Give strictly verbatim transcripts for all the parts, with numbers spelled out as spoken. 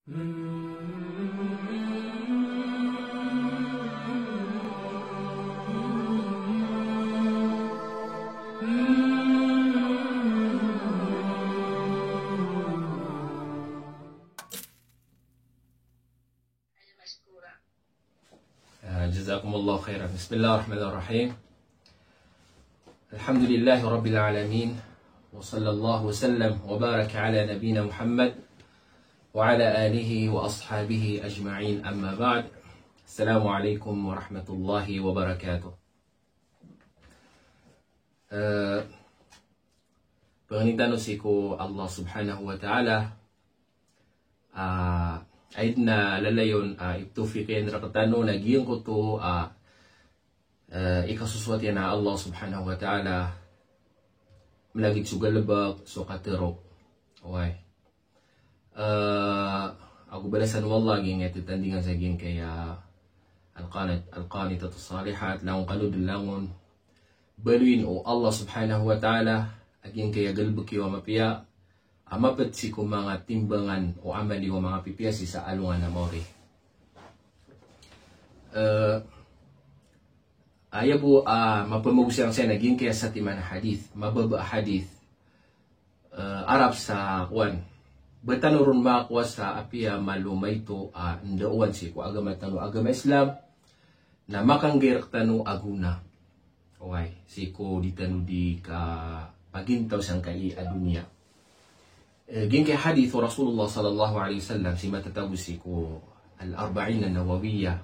آه، جزاكم الله خيرا. بسم الله الرحمن الرحيم. الحمد لله رب العالمين. وصلى الله وسلم وبارك على نبينا محمد وعلى آله وأصحابه أجمعين. أما بعد. السلام عليكم ورحمة الله وبركاته. Eh, pangnin tano sii ko Allah Subhanahu wa Ta'ala, ah, a aya dn a lalayon, ah, iptawfiq iyan rktano na giyangkoto, ah, eh, ikasosoat iyan a Allah Subhanahu wa Ta'ala, mlagid so galbk, so katharo. Oway. Eh, ago balasan o Allah giyangkaya tatandingan sa giyangkaya al-qanit, al-qanitatus salihat, langon kano dn langon baloyin o Allah Subhanahu wa Ta'ala a giyangkaya galbk iyo a mapiya, a mapd sii ko manga timbangan o amal iyo a manga pipiya sii sa alongan a maori. Eh, aya bo a mapamagosayan saya na giyangkaya satiman a hadith, mababa a hadith. Eh, arap sa kowan. Ba tano ron makowa sa apiya malo maito a ndaowan sii ko agama tano a agama Islam, na makanggay rktano a gona. Oway, sii ko di tano di kapagintaw sangkai a doniya. Eh, giyangkaya hadith o Rasulullah sallallahu alaihi wasallam sii matatago sii ko Al-Arba'in An-Nawawiyah,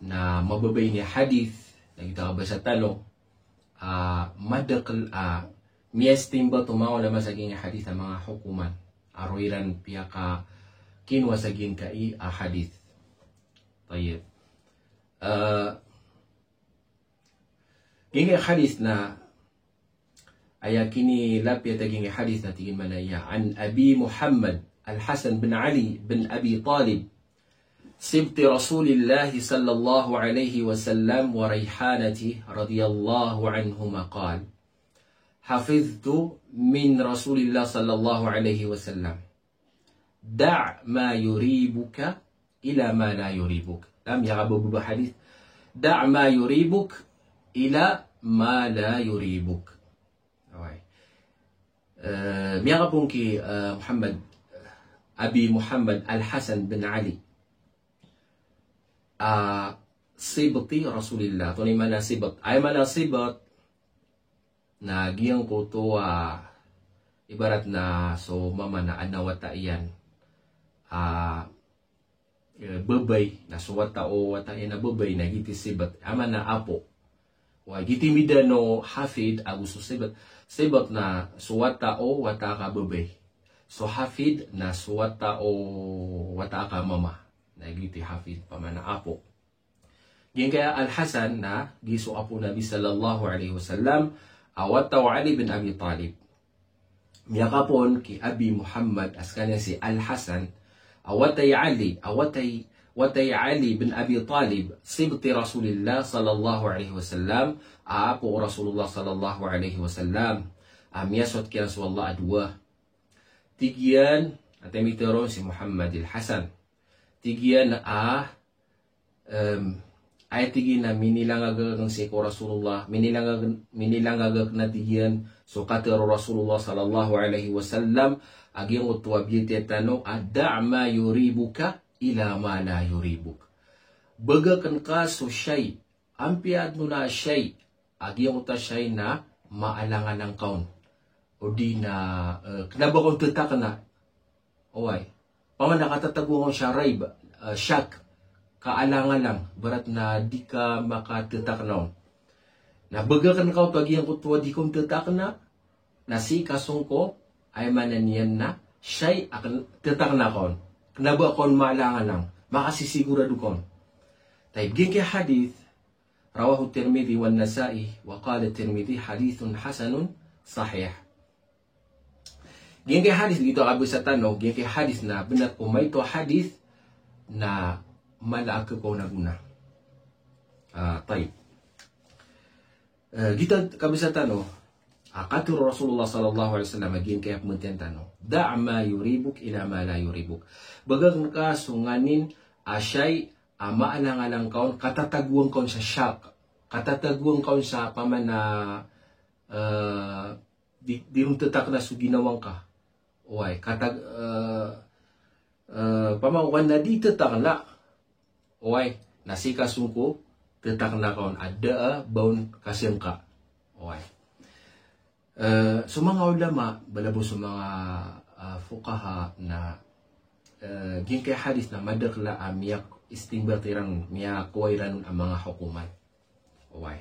na mababa ini a hadith, na giyoto a kabasa tano, ah, madakl, ah, miyaistinbat o manga ulama sa giyangkaya hadith a manga hokoman a roo iran piyakakinowa sa giyangkai a hadith. Tayyib. Eh, giyangkaya hadith na aya kinilapiyat a giyangkaya hadith na tig iyan mambo a, عن أبي محمد الحسن بن علي بن أبي طالب سبط رسول الله صلى الله عليه وسلم وريحانته رضي الله عنهما قال: حفظت من رسول الله صلى الله عليه وسلم: دع ما يريبك إلى ما لا يريبك. Lam, aya kabababa a hadith. دع ما يريبك إلى ما لا يريبك. Oway. Eh, miyakapon ki, eh, Muhammad, Abi Muhammad Al-Hasan bin Ali. Ah, sibti Rasulillah. Antonaa i maana a sibt? Aya maana a sibt na giyangkoto a ibarat na so mama na adn a wata iyan a, eh, babay, na so wata o wata iyan a babay na giyoto i sibt. Aya maana a apo. Wa giyoto i mbida o hafid ago so sibt. Sibt na so wata o wata aka babay. So hafid na so wata o wata aka mama. Na giyoto i hafid, pamana apo. Giyangkaya Al-Hasan na giya so apo o Nabi sallallahu alaihi wasallam, a wata o Ali bin Abi Talib. Miyakapon ki Abi Muhammad, a skaniyan si Al-Hasan, a wata i Ali, a wata i, wata i Ali bin Abi Talib, sibti Rasulillah sallallahu alaihi wasallam, a apo o Rasulullah sallallahu alaihi wasallam. A miyasoat kiran so Allah a dowa. Tig iyan, a titharoon si Muhammad Al-Hasan. Tig iyan a, em, aya tig iyan a minilangag akn sii ko Rasulullah, minilangag, minilangag akn a tig iyan so katharo o Rasulullah sallallahu alaihi wasallam, a giyangkoto a biyatiya tano a, دع ما يريبك إلى ما لا يريبك. Bgakn ka so shay, ampiya adn on a shay, a giyangkoto a shay na maalangalang ka on. O di na, eh, kna ba ka on ttakna. Oway. Pamana katatagoan ka on sa rayb, eh, shak, kaalangalang, ibarat na di ka makattakna on. Na bgakn ka oto a giyangkoto a di ka on ttakna, na sii ka song ko, aya maana niyan na shay a kn-, ttakna ka on. Kna ba ka on maalangalang, makasisigurado ka on. Tayyib, giyangkaya hadith, رواه الترمذي والنسائي، وقال الترمذي: حديث حسن صحيح. Giyangkaya hadith, giyoto a kabasa tano, giyangkaya hadith na bnar ko maito a hadith na mala a khakowa on a gona. Ah, tayyib. Eh, giyoto a kabasa tano, A katharo o Rasulullah sallallahu alaihi wasallam a giyangkaya pembetiyaan tano, "Da' ma yuribuk ila ma la yuribuk." Bagaken ka so nganin a shay a maalangalang ka on, katatagoan ka on sa shak, katatagoan ka on sa pamana, eh, di, di ron tetakna so ginawa ngka. Oway, katag-, eh, eh, pamana o ka na di tetakna. Oway, na sii ka songko tetakna ka on a da a ba on kasengka. Oway. Eh, so manga ulama, bala bo so manga, ah, fuqaha na, eh, giyangkaya hadith na madakel a miyaistinbat iran, miyakowa iran a manga hokoman. Oway.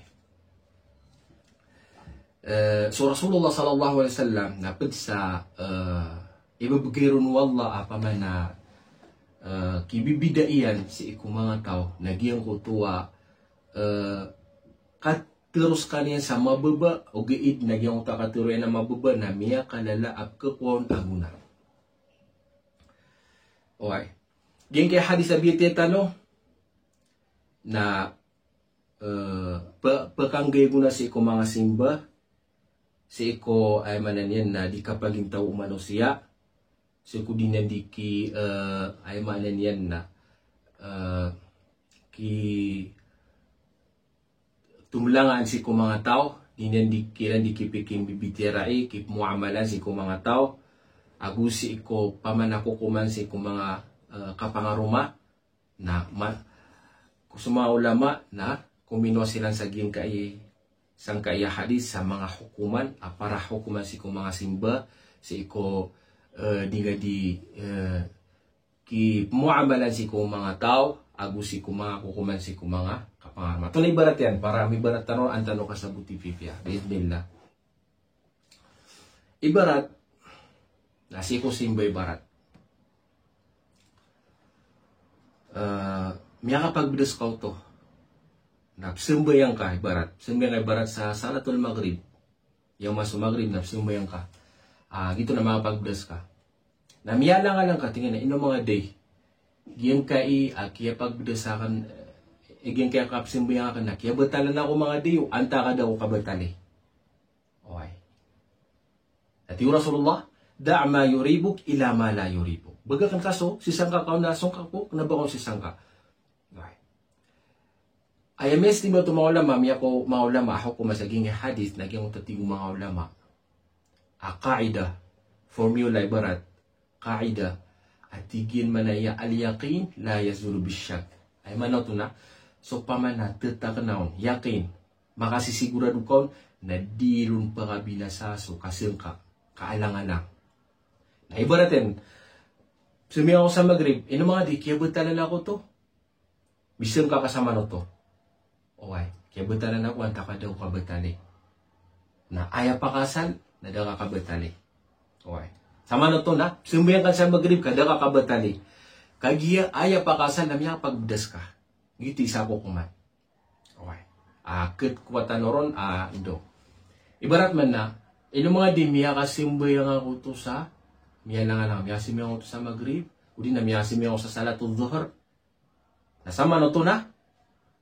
Eh, so Rasulullah sallallahu alaihi wasallam na ped sa, eh, ibebegay ron o Allah a pamana, eh, kibibida iyan sii ko manga taw na giyangkoto a, eh, katero sekaniyan sa mababa, ogaid na giyangkoto a katero iyan a mababa na miyakalala a pekekowa on a gona. Oway. Giyangkaya hadith a biyatiya tano na, eh, pe-, pekanggay gona sii ko manga simba, sii ko, aya maana niyan na di kapagintaw o manosiya, sii ko di niyan di ki, eh, aya maana niyan na, eh, ki tomelangan sii ko manga taw, di niyan di kiran di kipikimbibitiyarai, kipemoamalan sii ko manga taw, ago sii ko pamana kokoman sii ko manga, eh, kapangaroma, na ma-, ko so manga ulama na kominowa siran sa giyangkai, sangkaya hadith sa manga hokoman, a para hokoman sii ko manga simba, sii ko, eh, di nga di, eh, kipemoamalan sii ko manga taw, ago sii ko manga kokoman sii ko manga kapangaroma. Antonaa i ibarat iyan, para mibarat tano, an tano kasaboti pipiya, bi'idhnillah. Ibarat, na sii ko simba ibarat. Eh, miyakapagbedas ka oto. Na pesambayang ka ibarat. Pesambayang ka ibarat sa salatul maghrib. Aya maso maghrib na pesambayang ka. Ah, giyoto na miyakapagbedas ka. Na miyalangalang ka tig iyan a ino manga day. Giyangkai a kiyapagbedas aken, eh, giyangkai a kapesambayang aken na kiyabatalan ako manga day o antaa ka da ako kabatali. Oway. Ati o Rasulullah, "Da' ma yuribuk ila ma la yuribuk." Bagaken ka so sisangka ka on a songka ko, kena ba ka on sisangka. Oway. Aya miyaistinbat o manga ulama, miyako manga ulama a hokom sa giyangkai hadith na giyangkoto a tig o manga ulama a qaida, formula ibarat, qaida, a tig iyan maana iyan, "Al-yaqin la yazulu bish-shakk." Aya maana oto na, so pamana tetakna on, yaqin, makasisigorado ka on, na di ron pakabinasa so kasengka, kaalangalang. Na ibarat iyan, pesambayang ako sa maghrib, ino manga day kiyabatalan ako oto. Misengka ka samanoto. Oway, kiyabatalan ako antaa ka da ako kabatali. Na aya pakaasal na da ka kabatali. Oway. Samanoto na, pesambayang ka sa maghrib ka da ka kabatali. Kagiya aya pakaasal na miyakapagbedas ka. Giyoto i isa a kokoman. Oway. A, ket kowa tano ron, a, ndo. Ibarat man na, ino manga day miyakasambayang ako oto sa, miyalangalang, miyakasambayang ako oto sa maghrib, odi na miyakasambayang ako sa salatul dhuhr. Na samanoto na,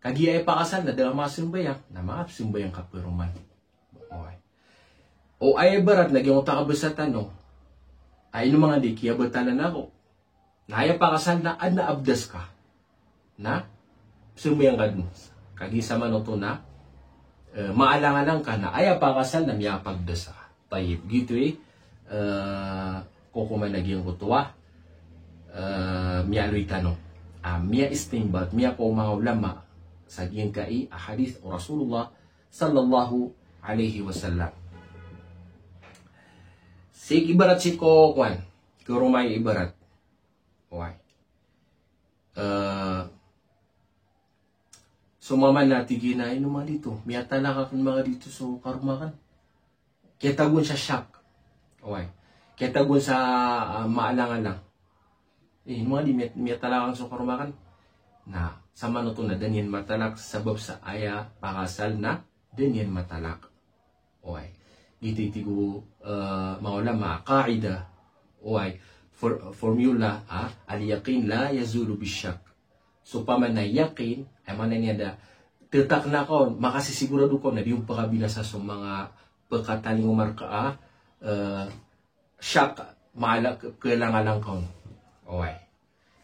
kagiya aya pakaasal na da ka makasambayang, na makasambayang ka paroman. Oway. O aya ibarat na giyangkoto a kabasa tano a ino manga day kiyabatalan ako. Na aya pakaasal na adn a abdas ka. Na pesambayang ka dn. Kagiya samanoto na, eh, maalangalang ka na aya pakaasal na miyakapagdas ka. Tayyib, giyoto i, eh, kokoman a giyangkoto a, eh, miyaaloy tano. A, miyaistinbat, miyako manga ulama sa giyangkai a hadith o Rasulullah sallallahu alaihi wasallam. Sii ibarat sii ko kowan, karoma i ibarat. Oway. Eh, so mama na tig iyan a ino manga day oto, miyatalak aken manga day oto so karoma aken. Kiyatagoan sa shak. Oway. Kiyatagoan sa, ah, maalangalang. Eh, ino manga day miya-, miyatalak aken so karoma aken. Na samanoto na da niyan matalak sabap sa aya pakaasal na da niyan matalak. Oway. Giyoto i tig o, eh, manga ulama, qaida. Oway. For-, formula, ah, al-yaqin la yazulu bish-shakk. So pamana yaqin, aya maana niyan da, tetakna ka on, makasisigorado ka on na di on pakabinasa so manga pekatalingoma reka a, eh, shak, maala ke-, kelangalang ka on. Oway.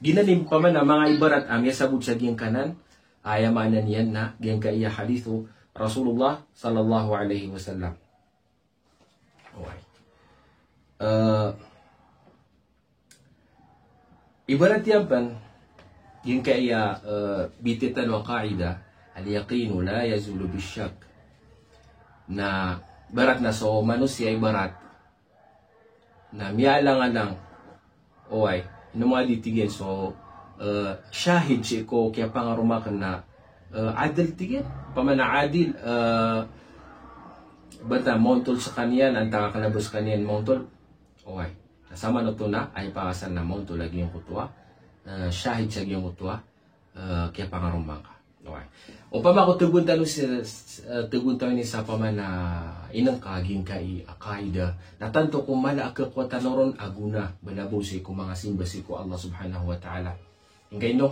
Giyanan i pamana manga ibarat a miyasabot sa giyangkanan, aya maana niyan na giyangkaya hadith o Rasulullah sallallahu alaihi wasallam. Oway. Eh, ibarat iyan pen, giyangkaya, eh, bititan o qaida, "Al-yaqinu la yazulu bish-shakk." Na ibarat na so manosiya ibarat na miyalangalang. Oway, ino manga di tig iyan so, eh, shahid sii ko kiyapangaroma aken na, eh, adil tig iyan. Pamana adil, eh, bata maontol sekaniyan, antaa ka kena ba sekaniyan maontol. Oway. Na samanoto na, aya pakasan na maontol a giyangkoto a, eh, shahid sa giyangkoto a, eh, kiyapangaroma ngka. Oway. Opama ko tegon tano si, eh, tegon tano ini sa pamana inengka giyangkai a qaida. Na tanto ko mala a kekuatan o ron a gona, balabaw sii ko manga simba sii ko Allah Subhanahu wa Ta'ala. Giyangkai ino,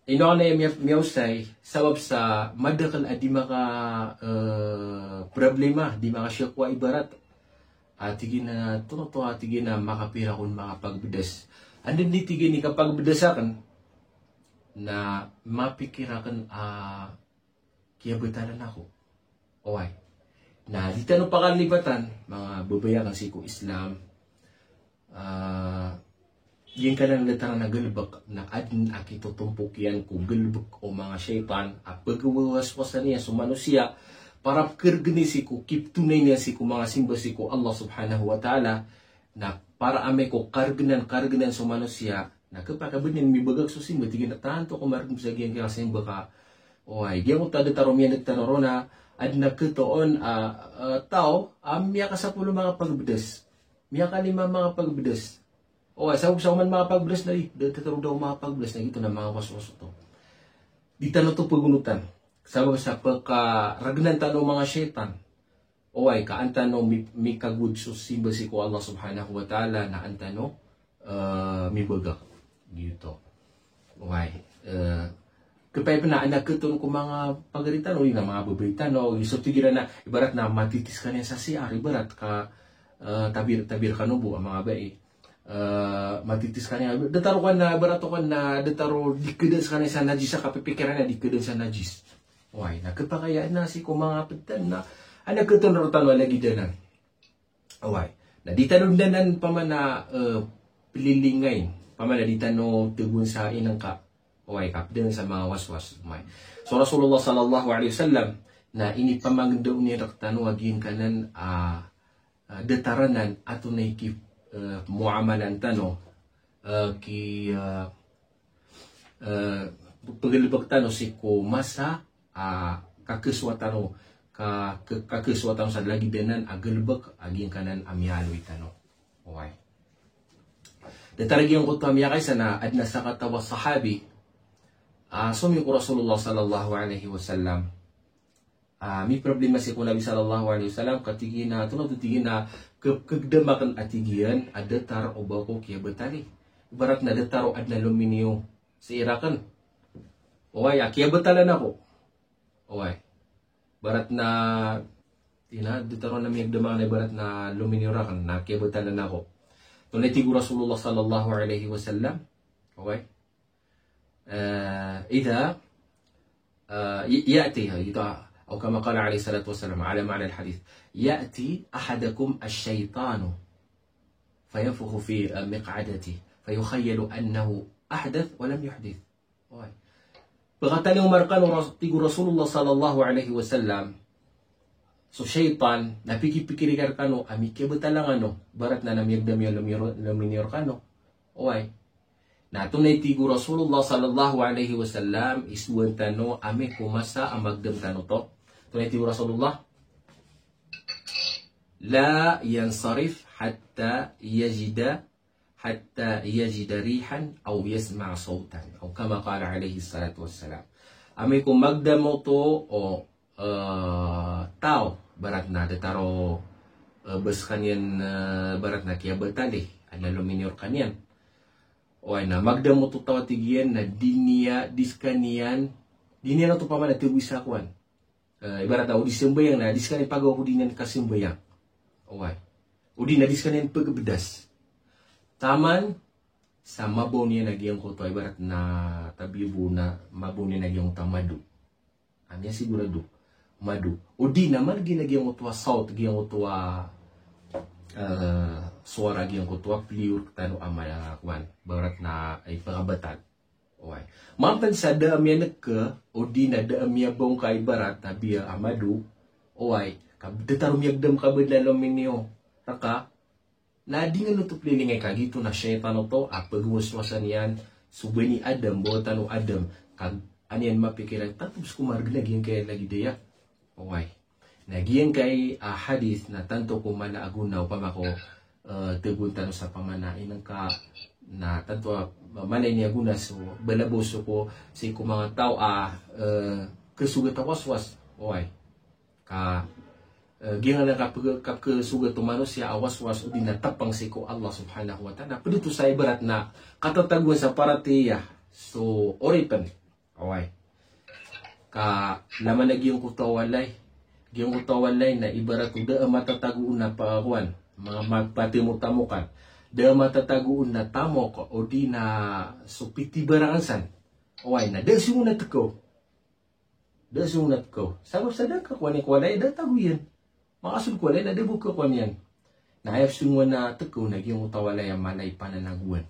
ino aken a miya-, miyaosay, sabap sa madakel a di maka, eh, problema, di maka shakwa ibarat. A tig iyan a, tonoto a tig iyan a makapira kon makapagbedas. Anda di tig iyan i kapagbedas aken, na mapikir aken a kiyabetalan ako. Oway. Na di tano pakalipatan, manga babay aken sii ko Islam. Ah, giyangkanan a datar a galebek, na aden a kitotompok iyan ko galebek o manga shaytan, a pegawaswasan iyan so manosiya, para pekeregeni sii ko kiptonay niyan sii ko manga simba sii ko Allah Subhanahu wa Ta'ala, na para amay ko karegenan, karegenan so manosiya, na kepakay a ba niyan mibagak so simba, tig iyan a tanto ko maregem sa giyangkaya simba ka. Oway, giyangkoto a datar o miyaneg tano ron a, aden a ketoon a, a, taw, a miyakasapolo makapagbedas. Miyakalima makapagbedas. Oway, sabap sa oman makapagbedas na di, da-, datar o da o makapagbedas na giyoto na manga waswas oto. Di tano oto pegonotan. Sabap sa pekaregenan tano o manga shaytan. Oway, ka an tano mi-, mikagod so simba sii ko Allah Subhanahu wa Ta'ala na an tano, eh, mibagak. Giyoto. Oway, eh, kepakay pen a aden a ketoon ko manga pagari tano, ino manga babay tano, so tig iran a, ibarat na matiti sekaniyan sa C R, ibarat ka, eh, tabir, tabir kano bo a manga bai. Eh, matiti sekaniyan, datar o kan na, ibarat o kan na, datar o di keda sekaniyan sa najis a kapipikiran iyan, di keda sa najis. Oway, na kepakay a aden a sii ko manga petan na, aden a ketoon roo tano a lagid anan. Oway. Na di tano den anan pamana, eh, pelilingain. Pamana di tano tegon sa inengka. Oway, kapeden sa manga waswas. Oway. So Rasulullah sallallahu alaihi wasallam, na inipamagendaw niyan rektano a giyangkanan a, a, datar anan a tonay ki, eh, muamalan tano, eh, ki, eh, eh, pegelebek tano sii ko masa, ah, kakesowa tano, ka-, ke-, kakesowa tano sa lagid anan a gelebek a giyangkanan a miyaaloy tano. Oway. Datar a giyangkoto a miyakaisa na aden a sakataw a sahabi, ah, somiyo ko Rasulullah sallallahu alaihi wasallam. Ah, miproblema sii ko Nabi sallallahu alaihi wasallam, ka tig iyan a, tonoto tig iyan a, ke-, kegedam aken a tig iyan a datar o ba ko kiyabetali. Ibarat na datar o aden a lominiyo sii raken. Oway, a kiyabetalan ako. Oway. Ibarat na, tig iyan a, datar o na miyagedam aken a ibarat na lominiyo raken, na kiyabetalan ako. Tonaa i tig o Rasulullah sallallahu alaihi wasallam. Oway. Eh, idha, eh, y-, ya'ti, gitu, أو كما قال عليه الصلاة والسلام، على معنى الحديث، يأتي أحدكم الشيطان فينفخ في، eh, مقعدته فيخيل أنه أحدث ولم يحدث. Oway. Pekatalingoma rekano, tig o Rasulullah sallallahu alaihi wasallam, so shaytan, na pikipikiri rekano a mikiyabetalan kano, ibarat na, na miyagedam iyan a lominiyo, lominiyo rekano. Oway. Na tonaa i tig o Rasulullah sallallahu alaihi wasallam, isowan tano amay ko masa a magedam tano oto. Tonaa i tig o Rasulullah, لا ينصرف حتى يجد، حتى يجد ريحا أو يسمع صوتا، أو كما قال عليه الصلاة والسلام. Amay ko magedam oto o eh, taw, ibarat na datar o, eh, ba sekaniyan, eh, ibarat na kiyabetali, aden a lominiyo rekaniyan. Oway, na magedam oto taw a tig iyan na di niyan, di sekaniyan, di niyan oto pamana tegoy sa kowan. Eh, ibarat a o di sambayang na di skaniyan pagawa ko di niyan kasambayang. Oway. O di na di skaniyan pagabdas. Taman sa mabaw niyan a giyangkoto a ibarat na tabiya bo na mabaw niyan a giyangkoto a mado. Aya sigurado. Mado. O di na man giyangkoto a sawt, giyangkoto a, eh, sowara giyangkoto a pliyor tano a mala kowan. Ibarat na ay pagabatan. Oway. Mapen sa da a miyaneka, o di na da a miyabaw ngka ibarat, tabiya a mado. Oway. Ka datar o miyagdam ka ba dn a lominiyo. Reka, na di ngka oto plilingay ka giyoto na shaytan oto a pagwaswasan iyan so bani Adam, bawatan o Adam. Ka an iyan mapikir a tatobs ko margn a giyangkai a lagid aya. Oway. Na giyangkai a hadith na tanto ko mala a gona opama ko, eh, tagoon tano sa pamana inengka na tanto a mala ini a gona so balabaw so ko sii ko manga taw a, eh, kasogat a waswas. Oway. Ka, eh, giyanan a kapag-, kapkasogat o manosiya a waswas o di na tepeng sii ko Allah Subhanahu wa Ta'ala. Pd oto sa ibarat na katatagoan sa paratiyaya so oripen. Oway. Ka laman a giyangkoto a walay. Giyangkoto a walay na ibarat o da a matatago on a pa-, kowan, ma-, mapatimotamokan. Da a matatago on a tamok o di na so pitibarangan san. Oway, na da so na tekaw. Da so na tekaw. Sabap sa da kakowan iyan ko walay, da tago iyan. Makasold ko walay na da bo kakowan iyan. Na aya pzongowan a tekaw na giyangkoto a walay a mala i pananagowan.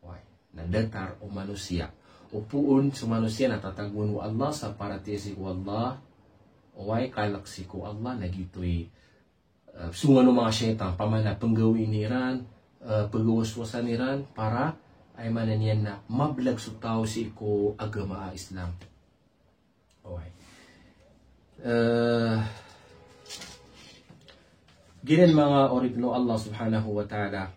Oway. Na datar o manosiya. O poon so manosiya na tatagoan o Allah sa paratiyaya sii ko Allah. Oway, kalek sii ko Allah na giyoto i, eh, pzongowan o manga shaytan, pamana penggawii iran, eh, pagawaswasan iran, para aya maana niyan na mablag so taw sii ko agama a Islam. Oway. Eh, giyanan manga oripen o Allah Subhanahu wa Ta'ala.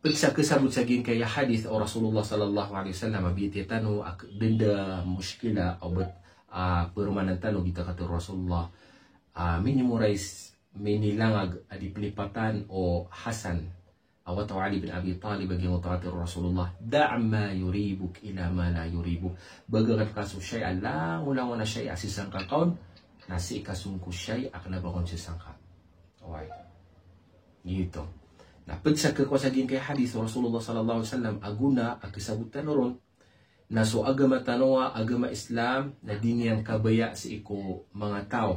Pd sa kasabot sa giyangkai a hadith o Rasulullah sallallahu alaihi wasallam, a biyatiya tano a k-, dn da mushkila o bet, ah, paromanan tano gita katharo o Rasulullah. Ah, minimorize, minilangag a di plipatan o Hasan a wata o Ali bin Abi Talib a giyangkoto a katharo o Rasulullah, "Da' ma yuribuk ila ma la yuribuk." Bagakan ka so shay a langolangon a shay a sisangka ka on, na sii ka song ko shay a kena ba kon sisangka. Oway. Giyoto. Na pd sa khakowa sa giyangkai a hadith o Rasulullah sallallahu alaihi wasallam a gona a kasabot tano ron, na so agama tano a agama Islam na di niyan kabaya sii ko manga taw.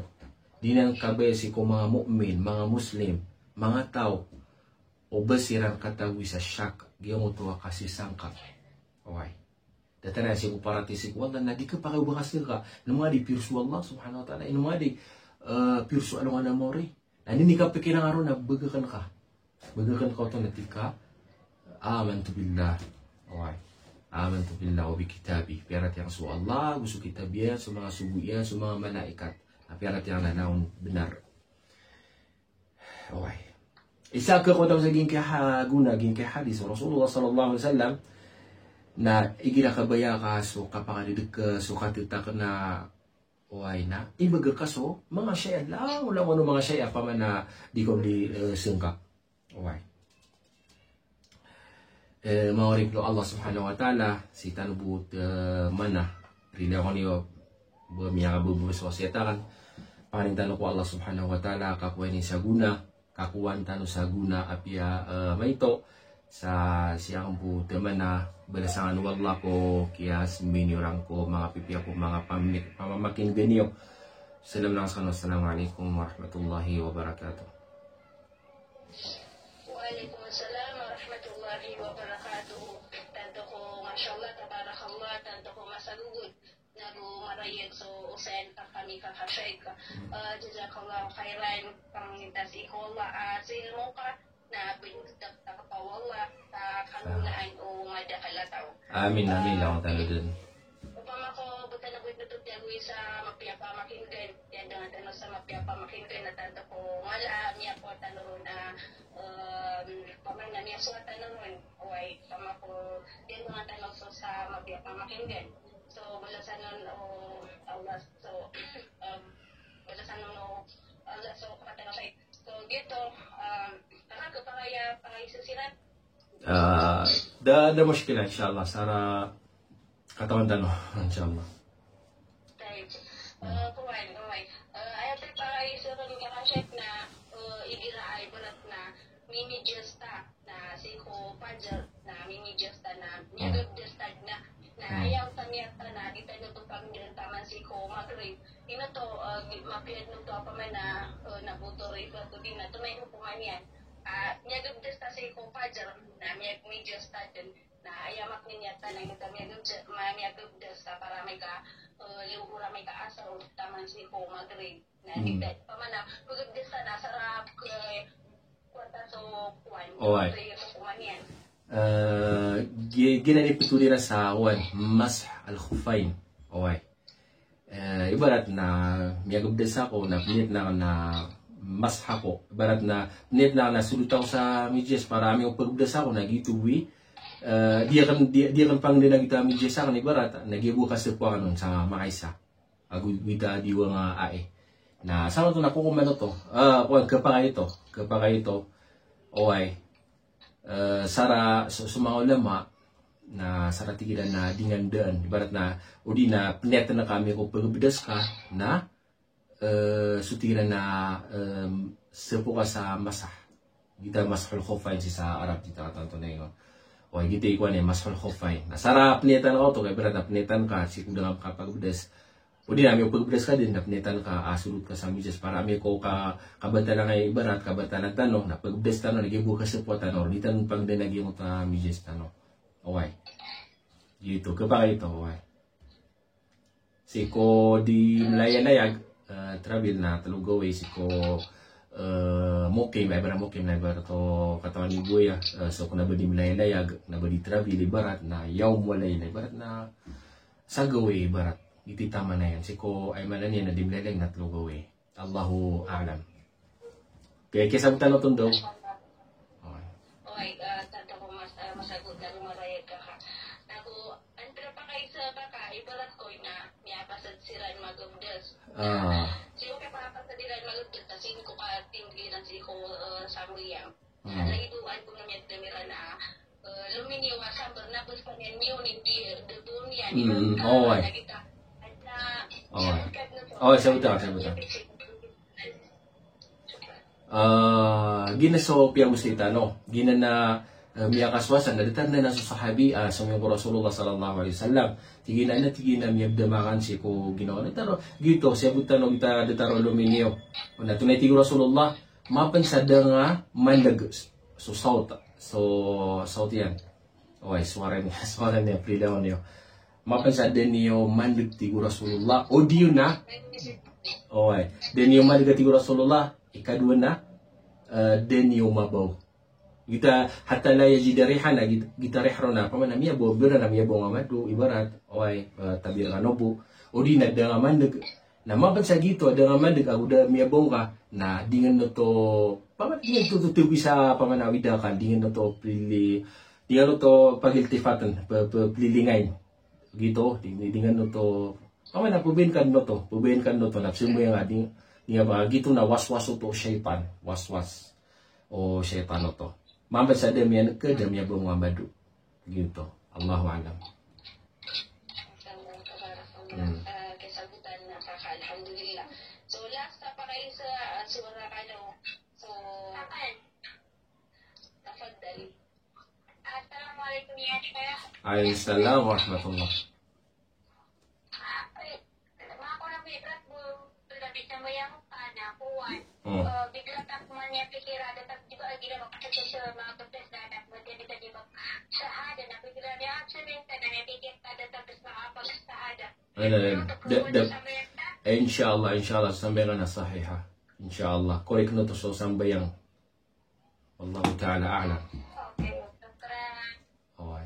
Di niyan kabaya sii ko manga mu'min, manga Muslim, manga taw o ba siran katawi sa shak, giyangkoto a kasisangka. Oway. Datar iyan sii ko paratiyaya sii ko Allah na di kapakay o ba ka sangka. Na manga di piyarso o Allah Subhanahu wa Ta'ala, na manga di, eh, piyarso a alongan a mawri. Na ini kapikira nga ron na bagakan ka. Bagakan ka oto na tig ka, "Amantu billah." Oway. "Amantu billah wa bi kitabi." Piyaratiyaya nga so Allah, go so kitab iyan, so manga sogo iyan, so manga malaikat. Na piyaratiyaya nga na on benar. Oway. Isa a khakowa tano sa giyangkai a gona, giyangkai a hadith o Rasulullah sallallahu alaihi wasallam, na igira kabaya ka so kapakadedek, so katetak na Oway, na ibaga ka so manga shay a langolangon o manga shay a pamana di kon di, eh, sangka. Oway. Eh, manga oripen o Allah Subhanahu wa Ta'ala, sii tano bo, eh, mana, rila kon iyo, ba miyakababas o wasiyat aken. Pangnin tano ko Allah Subhanahu wa Ta'ala, kakowa ini sa gona, kakowaan tano sa gona a piya, eh, maito. Sa siyangkoto a mana, balasan o Allah ko kiyaseminiyoran ko manga pipiya ko manga pamik-, pamamakinegen iyo. Salam lang sa kano. Assalamu alaikum warahmatullahi wabarakatuh. Wa alaikum assalam warahmatullahi wabarakatuh. Tanto ko, masha Allah, tabarakallah, tanto ko masagogod. Nago marayag so osayan ka kami ka Sheikh. Ah, jazakallahu khairan, pangninta sii ko Allah, ah, so ilmo ka, na bintag ta ka pa o Allah, ah, kanunaan o madakal a taw. Amin, amin, ah, langon tano dn. Opama ko btad na btad na sa mapiya a pamakinegen, iyan dengan tano sa mapiya a pamakinegen na tanto ko mala a miyakowa tano ron a, um, opama na miyasowa tano ron, oway, opama ko iyan dengan tano so sa mapiya a pamakinegen. So, balasan on o Allah, so, um, balasan on o Allah, so, kapatid ko, Sheikh. So, giyoto, um, para ko pangaya, pangaya sisiran. Ah, da, da mushkila, insha Allah. Sa katawan tano, insha Allah. Tayyib. Maghrib. Ino to, eh, di, mapiya dn oto a pman na, eh, na botor iba to di na, to na i hokoman iyan. Ah, miyagabdas ta sii ko fajar, na miyag-, miyagabdas ta. Na aya maana niyan na giyoto a miyagabdas, ma-, miyagabdas ta para amay ka, eh, luhur, amay ka asar, o taman sii ko maghrib. Na Hmm. di ta, pman na, pagabdas ta na sarap, eh, Oway. Eh, gi-, giyanan i pthowan iran sa, oway, mash al-khuffayn. Oway. Eh, ibarat na miyagabdas ako na pniyat akn na mash ako. Ibarat na pniyat akn na solot ako sa medyas para amay ko pagabdas ako na giyoto i, eh, di akn, di, di akn pangndn a giyoto a medyas akn, ibarat na giya bo kasapo akn on sa makaisa. Ago giyoto a diwang a ai. Na sa oto na kokoman oto. Ah, kowan, khapakay oto. Khapakay oto. Oway. Eh, sara, so, so manga ulama, na sara tig iran na di ngka daan. Ibarat na, o di na pniyat ka amay ko pagabdas ka, na, eh, so tig iran na, em, sapo ka sa mash. Giyoto a mashul khuffayn sii sa Arab, giyoto a katanto na ino. Oway, giyoto i kowan i mashul khuffayn. Na sara pniyat ka oto, ka ibarat na pniyat ka sii ko da ngka kapagabdas. O di na amay ko pagabdas ka dn na pniyat ka, ah, solot ka sa medyas para amay ko ka, kabatalan ka, ibarat kabatalan tano, na pagabdas tano, na giya bo kasapo tano, di tano pangndn a giyoto a medyas tano. Oway. Giyoto, khapakay oto, oway. Sii ko di mlaylayag, eh, travel na tlo gawii, sii ko, eh, mukim, ibarat mukim na ibarat oto katawan iyan bo aya, eh, so kna ba di mlaylayag, kna ba di travel ibarat na yawm wa layla, ibarat na sa gawii ibarat. Giyoto i taman iyan. Sii ko, aya maana niyan na di mlaylayag na tlo gawii. Allahu a'lam. Kaya, kaya sabotan oto daw. Oway. Oway, ah, tanto ko mas, ah, masagot na romarayag ka ka. Nago, antaa pakaisa ka ka, ibarat ko ina, miyapasad siran magabdas. Ah. Sii ko kapasad iran magabdas, ta sii ko katimbilan sii ko, eh, sambayang. Hmm. Lagid o aya ko na miyagdam iran a, eh, lominiyo a sambar na bes pa niyan niyo ni di, di bo niyan. Hmm, oway. Lagid a, oway. Oway, sabotan, sabotan. Ah, giyanan so piyamositi tano. Giyanan a, eh, miyakasowasa na datar anan so sahabi, ah, somiyong ko Rasulullah sallallahu alaihi wasallam. Tig iyan a, tig iyan a miyagdam akn sii ko ginawa na taro. Giyoto, sabotan o giyoto a datar o lominiyo. Na tonaa i tig o Rasulullah, mapn sa da nga mandg so sawt, so sawt iyan. Oway, sowara niyan, sowara niyan, prilawan iyo. Mapn sa da niyo mandg, tig o Rasulullah. O di iyo na. Oway, da niyo mandg, tig o Rasulullah. Ikadowa na, eh, da niyo mabaw. Giyoto a, hatta la yajida rihan, giyoto, giyoto a rih ron na, pman na miyabaw, bnar na miyabaw nga mado, ibarat, oway, eh, tabi rkano bo. O di na da nga mandg, na mapn sa giyoto a da nga mandg ago da miyabaw nga, na di ngka oto, pman di ngka oto, oto tgisa, pman a awid akal, di ngka oto plili, di ngka oto pagiltifatn, p-, p-, plilingayn. Giyoto, di, di, di ngka oto, pman a pbayanan ka oto, pbayanan ka oto, na psambayang ka, di, di ngka ba, giyoto na waswas oto shaytan, waswas o shaytan oto. Mapn sa da miyan'g ka, da miyabaw nga mado. Giyoto. Allahu a'lam. Hmm. Alhamdulillah. So, last na pakaisa, ah, sowara kano. So, tafaddal. Assalamu alaikum ya Sheikh. Alaikum salam wa rahmatullah. Hmm. Ala, da, da, insha Allah, insha Allah, sambayang na sahiha. Insha Allah, korek oto so sambayang. Wallahu ta'ala a'lam. Oway.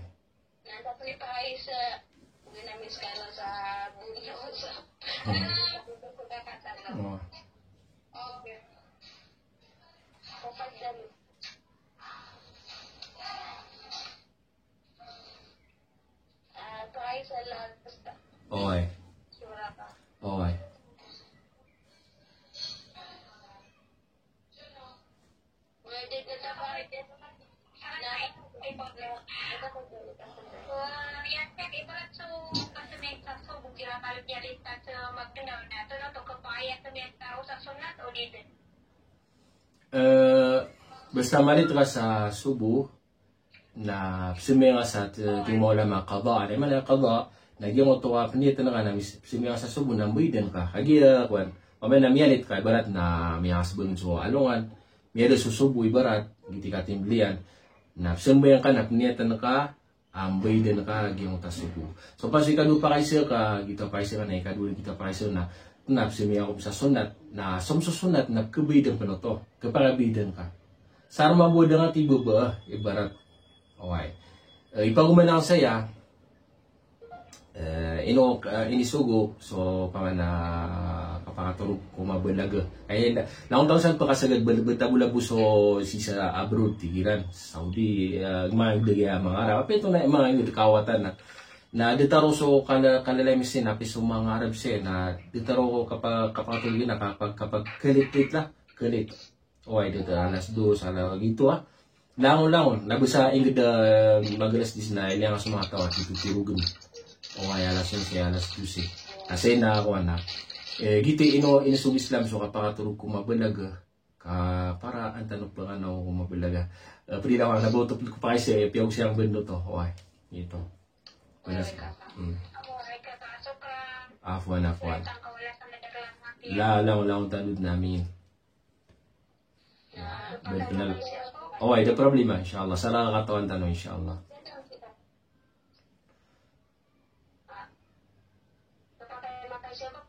Oway. Oway. Oway. Eh, basta malit ka sa subuh, na psambayang ka sa t-, tig o manga ulama qada, aya maana qada, Na giyangkoto a pniyatn ka na mis-, pzambayang sa sobo na mbayadan ka. Kagiya, kowan, pamay na miyalit ka, ibarat na miyasbng so alongan, miyada so sobo, ibarat, giti katimbl iyan. Na pzambayang ka na pniyatn ka a mbayadan ka giyangkoto a sobo. So, pas ikadowa pakaisa ka, giyoto a pakaisa ka na, ikadowa giyoto a pakaisa na, na pzambayang ako sa sunnat, na so mso sunnat na khabayadan pn oto, khapakabayadan ka. Sa rk mambo a da nga ti baba, ibarat. Oway. Eh, ipagoman akn saya, eh, ino, eh, inisogo, so, pamana, kapakatorog ko mabalaga. Kaya na, langon taon san pakasagad, bal-, bata bo labo so sii sa abroad, tig iran, Saudi, eh, manga ingd a manga Arab. Apiya oto na manga ingd a kawatan na. Na datar o so kala-, kalalay mi sii na, apiya so manga Arab sii na, datar o kapa-, kapakatorog na, kapa-, kapag-, khalit-lit la, khalit. Oway, datar alas dos, ala giyoto a. Langon, langon. Na basta ingd a mag-alas diyes na, ilaya nga so manga taw a titorogen. Oway, alas onse, alas dose. Asay na, kowan na. Eh, giyoto ino, inisogo o Islam so kapakatorog ko mabalaga. Ka para an tano panganaw ko mabalaga. Eh, pwede na, na ba oto pwede ko pakaisa, eh, piyago siyang bendo to. Oway, giyoto. Wala sa. Hmm. Afwan, afwan. La, langon, langon tano dn, amin. Bal pnal. Oway, da problema, insha Allah. Sa laka katawan tano, insha Allah.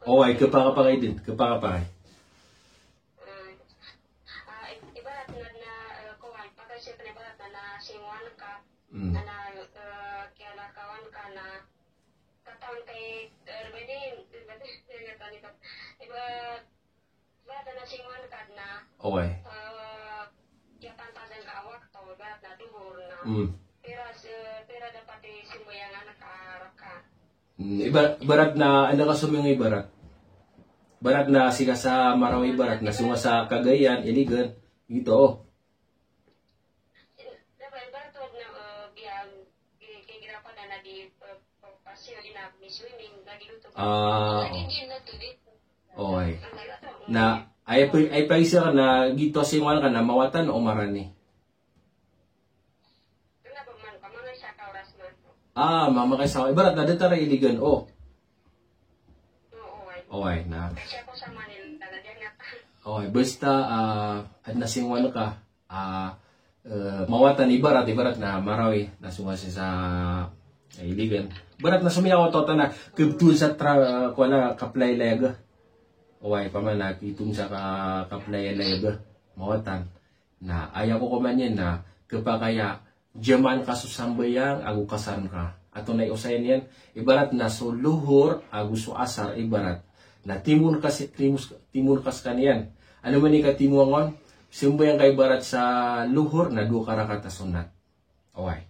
Oway, khapakapakay dn, khapakapakay. Hmm. Oway. Hmm. Hmm, iba-, ibarat na, anda ka somiyong ibarat? Ibarat na sii ka sa Marawi, ibarat na somiyong sa Cagayan, Iligan, giyoto. Ah, oo. Oway. Na, aya pa, aya pakaisa ka na giyoto a singowan ka na mawatan o marani? Ah, ma-, makaisa. Ibarat na datar a Iligan, o. Oway, na. Oway, basta, ah, adn a singowan ka, ah, eh, mawatan ibarat, ibarat na Marawi, na somiyong sa, sa, eh, Iligan. Ibarat na somiyong oto na, khabtowan sa tra-, kowan na kaplayalayag. Oway, pamana khabtowan sa ka-, kaplayalayag. Mawatan. Na, aya ko koman iyan na, khapakay a, jamaan ka so sambayang, ago kasarn ka. Antonaa i osayan iyan, ibarat na so Lohor, ago so Asar, ibarat. Na, timoon ka si, timos-, timoon ka skaniyan. Ano man i katimoa ngka on, sambayang ka ibarat sa Lohor, na dowa ka rakaat a sunnat. Oway.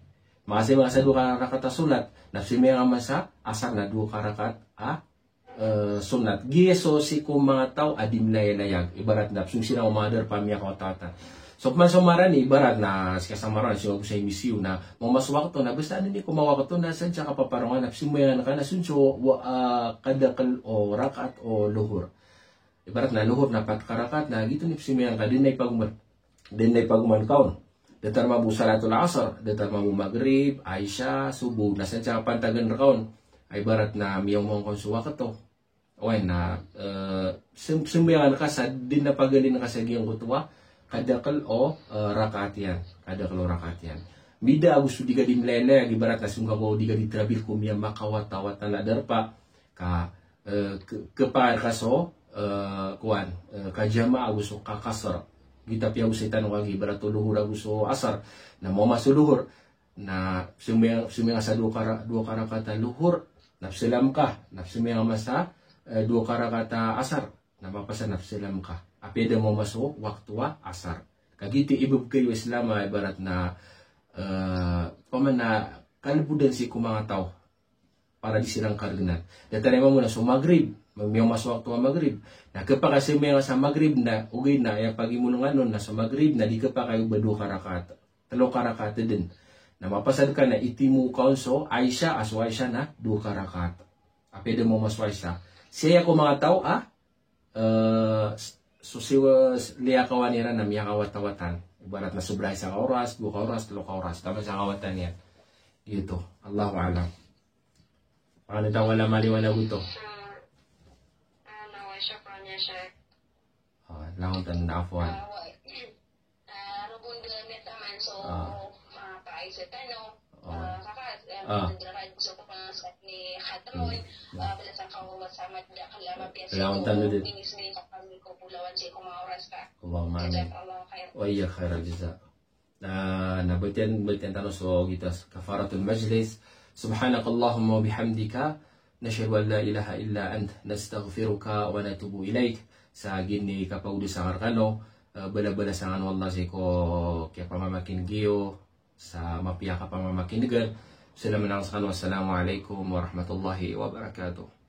Makasambayang ka sa dowa ka rakaat a sunnat, na sambayang ka man sa Asar, na dowa ka rakaat a eh, sunnat. Giya so sii ko manga taw a di mlayalayag. Ibarat na, psong siran o manga darpa a miyakawatawatan. So, pman so marani, ibarat na, sii ka sa Marawi, sii ka sa M C U na, maoma so wakto na, basta adn i ko manga wakto na, sadn sa kapaparongan na, psambayangan ka na, sadn so, wa-, ah, kadakl o rakaat o Lohor. Ibarat na Lohor na pat ka rakaat na, giyoto i psambayangan ka, di na ipagoman. Di na ipagoman ka on. Datar mambo salatul Asr, datar mambo Maghrib, Isha, Subuh, na sadn sa kapantagan rka on. Ay ibarat na miyaoma ngka on so wakto. Oway na, eh, sam-, sambayangan ka sa di na pagalin ka sa giyangkoto a kadakl o, eh, rakaat iyan. Kadakl o rakaat iyan. Mbida ago so di ka di mlayalayag, ibarat na song ka ko di ka di trabil ko miyamakawatawatan a darpa. Ka, eh, k-, khapakay rka so, eh, kowan, eh, kajamaa ago so kakasr. Giyoto a piyagosay tano kagiya ibarat o Lohor ago so Asr. Na maoma so Lohor, na psambayang, psambayang sa dowa ka ra-, dowa ka rakaat a Lohor, na psalam ka, na psambayang man sa, eh, dowa ka rakaat a Asr, na mapasad na psalam ka. Apiya da maoma so wakto a Asr. Ka giyoto i babgay o Islam a ibarat na, eh, pamana kalbodan sii ko manga taw. Para di siran kargnan. Datar iyan mambo na so Maghrib, miyaoma so wakto a Maghrib. Na khapakay sambayang sa Maghrib na, ogaid na, aya pagimonongan on na so Maghrib na di khapakay o ba dowa ka rakaat. Tlo ka rakaat dn. Na mapasad ka na itimo ka on so Isha, a so Isha na dowa ka rakaat. Apiya da maoma so Isha. Sii ko manga taw a, eh, s-, so siwa s-, liyakawan iran na miyakawatawatan. Ibarat na sobra isa ka oras, dowa ka oras, tlo ka oras. Taman sa kawatan iyan. Giyoto. Allahu a'lam. Ano ta wala maliwanag oto. Ah, langon tano na, afwan. Ah. Ah. Ah. Hmm. Langon tano dit. Allahumma amin. Wa iyyak, khairal jaza. Na, na batiyan, batiyan tano so gitas kafaratul majlis. Subhanakallahumma wa bihamdika, nashhadu an la ilaha illa ant, nastaghfiruka wa natubu ilaik. Sa gini kapagodi sa ngarkano, eh, bala-bala sa ngano Allah sii ko kiyapamamakineg iyo, sa mapiya kapamamakineg. Salaman sa ngano, assalamu alaikum warahmatullahi wabarakatuh.